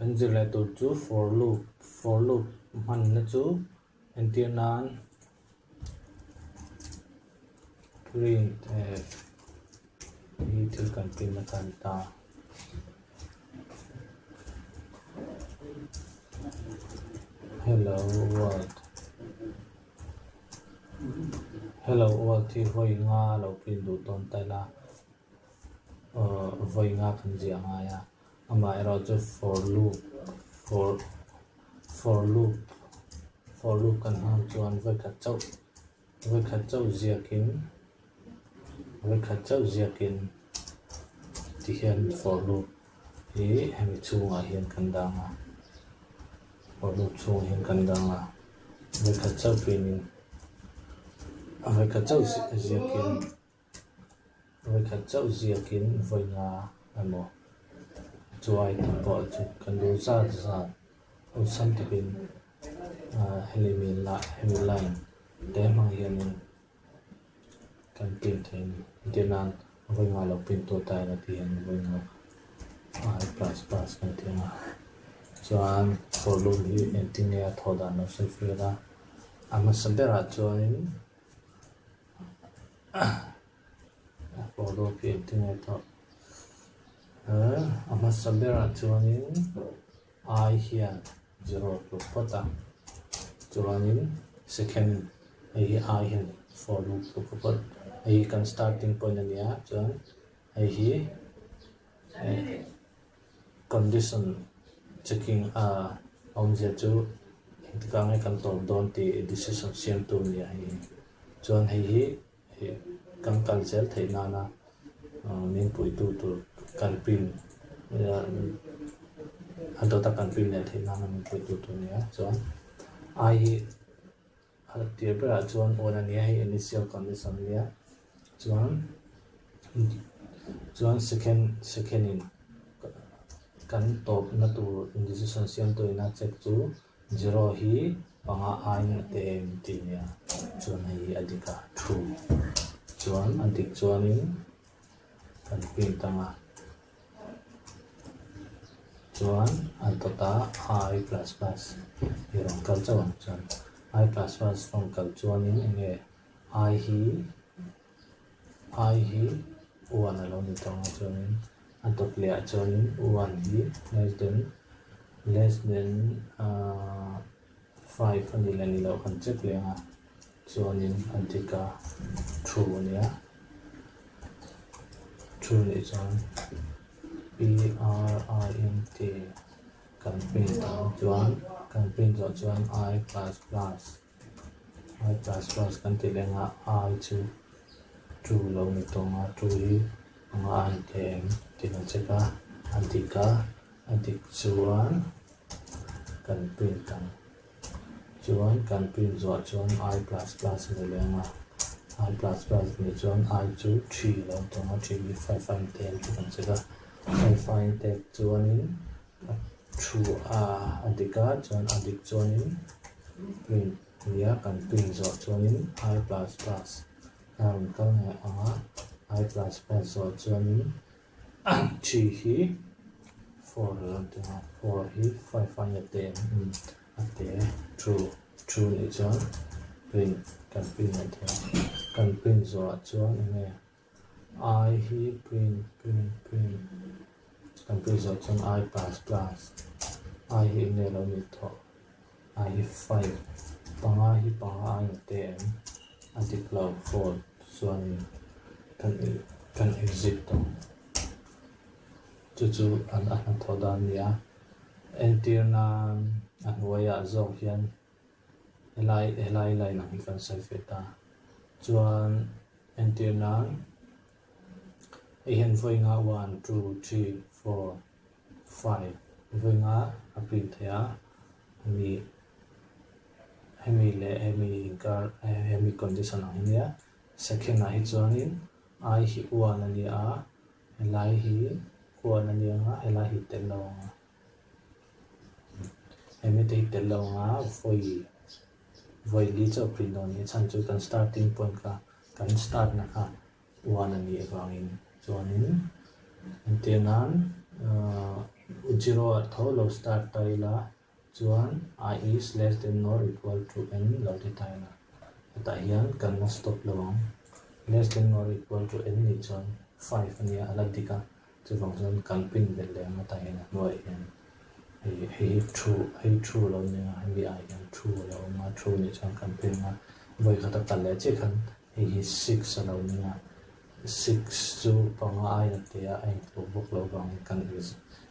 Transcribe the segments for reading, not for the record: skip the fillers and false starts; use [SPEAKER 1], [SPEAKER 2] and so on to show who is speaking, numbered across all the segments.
[SPEAKER 1] Kan zir leh tur chu for loop, for loop hmanna chu entir nan print f hi thil kan print a tan ta. Hello world Hello world hi vawi nga lo print duh tawn ta ila vawi nga kan ziah a ngai a. Amaherawhchu for loop for for loop for loop kan hmang chuan vawikhat chauh vawikhat chauh ziakin vawikhat chauh ziakin tihian for loop hi hemi chhungah hian kan dang a for loop chhungah hian kan dang a vawikhat chauh pinin vawikhat chauh ziakin. Vawikhat chauh ziakin vawi nga emaw chuai tih pawh chu kan duh zat zat awlsam takin hemi hemi line te hmang hianin kan print thei a ni. Entir nan vawi nga lo print tur ta ila tih hian vawi nga i plus plus kan ti ang a chuan for loop hi engtin nge a thawh dan lo sawi fiah a a hmasa berah chuanin. Polo hi engtin nge tawh a hmasa berah chuanin I hian zero tluk phawt a chuanin second hei hi I hian for loop tluk phawt hei hi kan starting point a ni a chuan hei hi Condition checking a awmzia chu engtikah nge kan tawp dawn tih decision siam tur nia hei hi. Chuan hei hi kan kal zel theih nana min puitu tur kan pin a dawta kan pin leh theih nana min puitu tur nia. Chuan I hi A tir berah chuan awn a nia hei initial condition a nia chuan chuan second second in kan tawpna tur decision siam tur ina check chu zero hi panga aiin a te em tih a nia chuan hei hi a dik a true chuan a dik chuanin kan print ang a. Chuan a dawtah I plus plus hi rawn kal chauh ang chuan I plus plus rawn kal chuanin eng nge I hi I hi one a lo ni tawh ang a chuanin a dawt leh ah chuanin one hi less than less than ahh five a ni leh ni loh kan check leh ang a chuanin a dik a true a nia true nih chuan p r i n t kan print ang chuan kan print zawh chuan i plus plus i plus plus kan tih leh anga i chu true lo ni tawh ang a true hi anga a intheh em tih kan check a a dik a a dik chuan kan print ang. Chuan kan print zawh chuan i plus plus a ni leh ang a, i plus plus nih chuan i chu three a lo tawng a, three hi five a intel tih kan check a, five a intel chuanin a thu a a dik a, chuan a dik chuanin print a ni a, kan print zawh chuanin i plus plus a rawn kal leh ang a, i plus plus zawh chuanin Three hi four a lo ti a, four hi five aiin a te em a te true true nih chuan print kan print leh thei a, kan print zawhah chuan eng nge i hi print print print kan print zawh chuan i plus plus i hi eng nge a lo nih tawh i hi five panga hi panga aiin a te em a dik lo four chuanin kan kan exit tawh chu chu an a hnathawh dan a ni a entir nan a hnuaiah zawk hian helai helai line ang hi kan sawi ve ta chuan entir nan hei hian vawi nga one two three four five vawi nga a print thei a hemi hemi leh hemi inkar hemi condition ang hi nia second ah hi chuanin I hi one a ni a helai hi one a ni ang a helai hi tel lo ang a hemi te hi tel lo ang a vawi vawi li chauh print dawn a ni chhan chu kan starting point kha kan start na kha one a nih avangin chuanin entir nan ahh. Zero ah tho lo start ta ila chuan i is less than or equal to n lo ti ta ila hetah hian kan la stop lo ang. Less than or equal to n nih chuan five a nia a la dik a, chuvang chuan kan print belh leh ang hetah hian a hnuaiah hian hei hei hi true hei true lo nia hemi ah hian true a lo awm a, true nih chuan kan print ang a, vawikhat a kal leh chiah khan hei hi six a lo nia. Six chu panga aia tia a intluk bawk loh vangin kan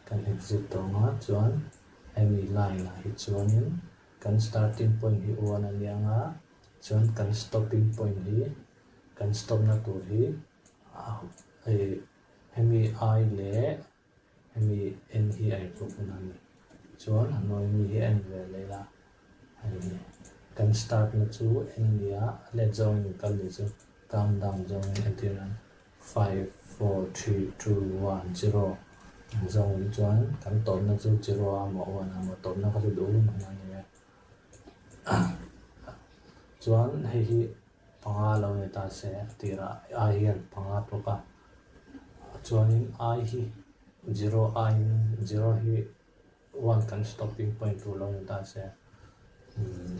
[SPEAKER 1] kan exit tawng a, chuan hemi line ah hi chuanin kan starting point hi one a nia nga, chuan kan stopping point hi kan stop na tur hi hemi I leh Hemi en hi a intluk hun a ni. Chuan a hnuai mi hi a en ve leh a, hei hi kan start na chu en a ni a, a let zawngin in kal leh chu count down zawngin entir nan five, four, three, two, one, zero ang zawngin chuan kan tawpna chu zero a maw one a maw tawpna kha chu duh hun hun a ni e. Chuan hei hi panga lo ni ta se a tirah ai hian panga tluk a chuanin ai hi zero aiin zero hi one kan stopping point tur lo ni ta se umm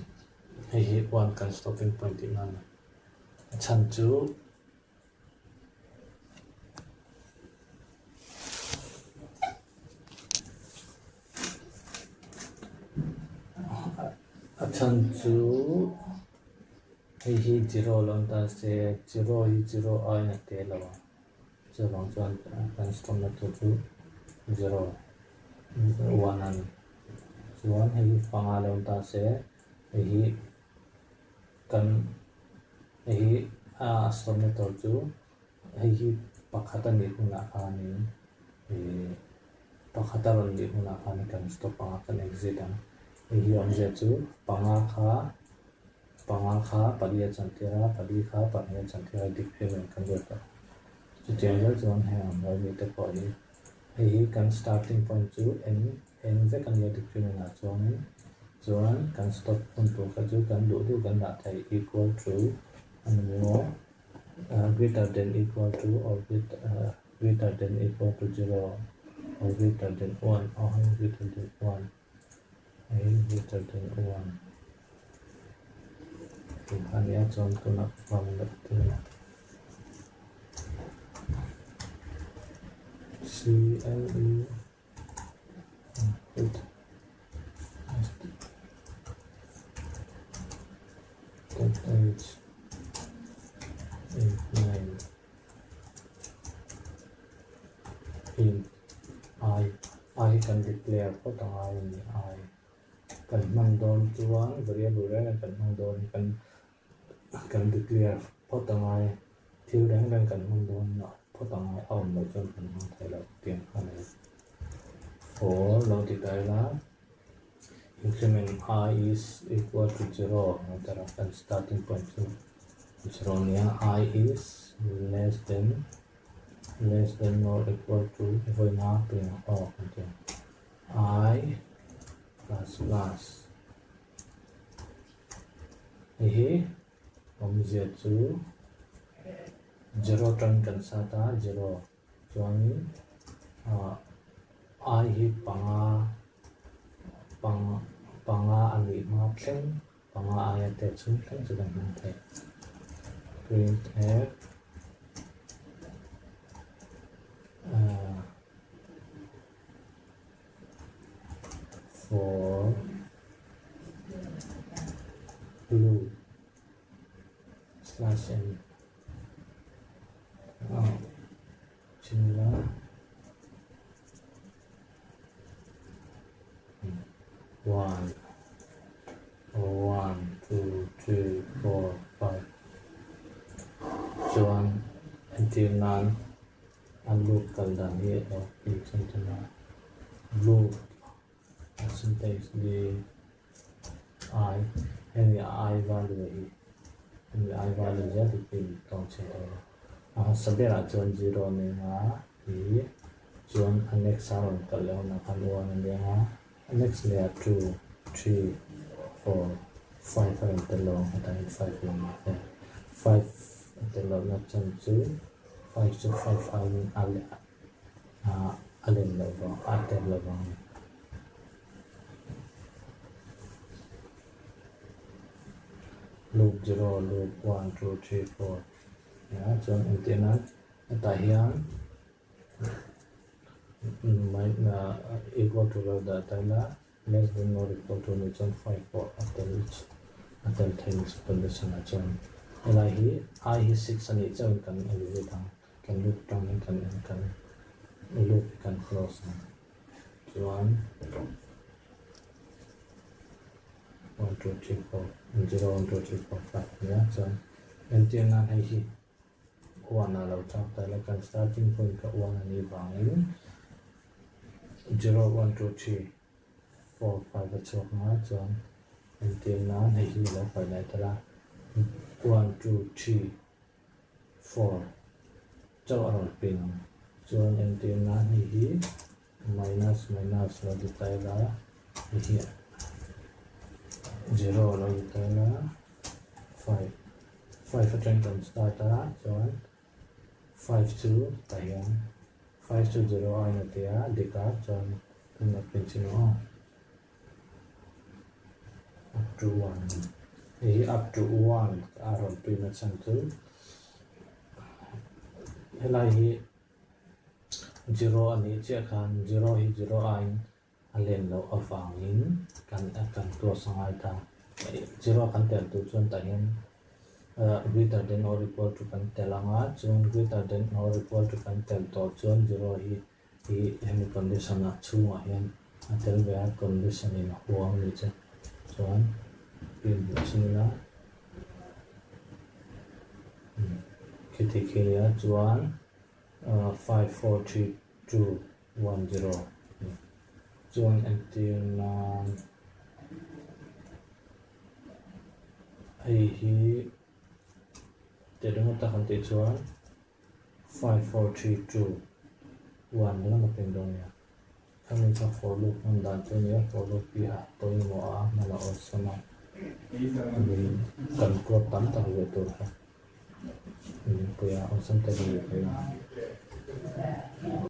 [SPEAKER 1] hei hi one kan stopping point tihna a ni a chhan chu. A chhan chu hei hi zero lo ni ta se zero hi zero aiin a tel lo ang chuvang chuan kan stop na tur chu zero one a ni chuan hei hi panga lo ni ta se hei hi kan hei hi a stop na tur chu hei hi pakhat a nih hunah khanin ih pakhat a rawn nih hunah khan kan stop ang a kan exit ang hei hi awmzia chu panga kha panga kha pali a chantir a pali kha pahnih a chantir a decrement kan ruat a chutiang zel chuan heng ang hnuai mi te pawh hi hei hi kan starting point chu n n vek a nia decrement ah chuanin chuan kan stop hun tur kha chu kan duh duh kan dah thei equal to a ni maw greater than equal to or greater than equal to zero or greater than one or greater than one hei greater than one tih kha a nia chuan tunah ka run leh tir a C L E dot h eight nine int i i hi kan declare phawt a ngai a ni i kan hman dawn chuan variable reng reng kan hmang dawn kan kan declare phawt a ngai thil reng reng kan hman dawn phawt a ngai a awm loh chuan kan hmang thei lo tiang kha a ni for lo ti ta ila increment i is equal to zero ang tara kan starting point chu zero a nia i is less than less than or equal to vawiina pian aw kan ti ang i plus plus Hei hi awmzia chu zero atangin kan sat a zero chuanin ah I hi panga pang panga a nih hma thleng panga aia te chhung thleng chu kan hmang thei print f ah for blue slash n ah chinla one one two three four five chuan entir nan A loop kal dan hi a tih chhan chhan a, loop a syntax D I hemi I value hi hemi I value zel hi pin tawn chhin thei a, a hmasa berah chuan zero a nia a hi chuan a next a rawn kal leh hunah khan one a nia a, a next leh ah two, three, four, five a rawn tel lo ang hetah hian five a lang a, five a tel lohna chan chu. Five chu five aiin a leh a. A len loh vang, a tel lo vang a ni. Loop zero, loop one, two, three, four nia chuan entir nan hetah hian equal to lo dah ta ila less than or equal to nih chuan five pawh a tel a tel thei condition ah chuan helai hi i hi six a nih chauhin kan exit ang. Kan loop tang hi kan en kan loop hi kan close ang chuan 1 2 3 4 0 1 2 3 4 5 nia chuan entir nan hei hi 1 a lo chak ta ila kan starting point kha 1 a nih vangin 0 1 2 3 4 5 a chhuak nga chuan entir nan hei hi a lo paih leh tel a 1 2 3 4 chauh a rawn pin ang. Chuan entir nan hei hi minus minus lo ti ta ila hei hi zero lo ti ta ila 5 5 atang kan start a chuan 5 chu tah hian 5 chu zero aiin a ti a dik a chuan kan lo print chin ang aw. Up to 1 hei hi up to 1 a rawn print a chhan chu helai hi zero a nih chiah khan zero hi zero aiin a len loh avangin kan kan close a ngai ta zero kan tel tur chuan tah hian greater than or equal to kan tel ang a chuan greater than or equal to kan tel tawh chuan zero hi Hi hemi condition ah chhungah hian a tel ve a, condition in a huang a nih chu. Chuan print leh chin ila khiti khi a nia chuan 5 4 3 2 1 0 chuan entir nan hei hi teh ringawt a kan tih chuan 5 4 3 2 1 ringawt a peng dawn nia. Khami kha for loop hman dan chu a nia, for loop hi a pawimawh a, hman a awlsam a, min kan code tam tak ve tur kha min pui a, awlsam takin min pui a.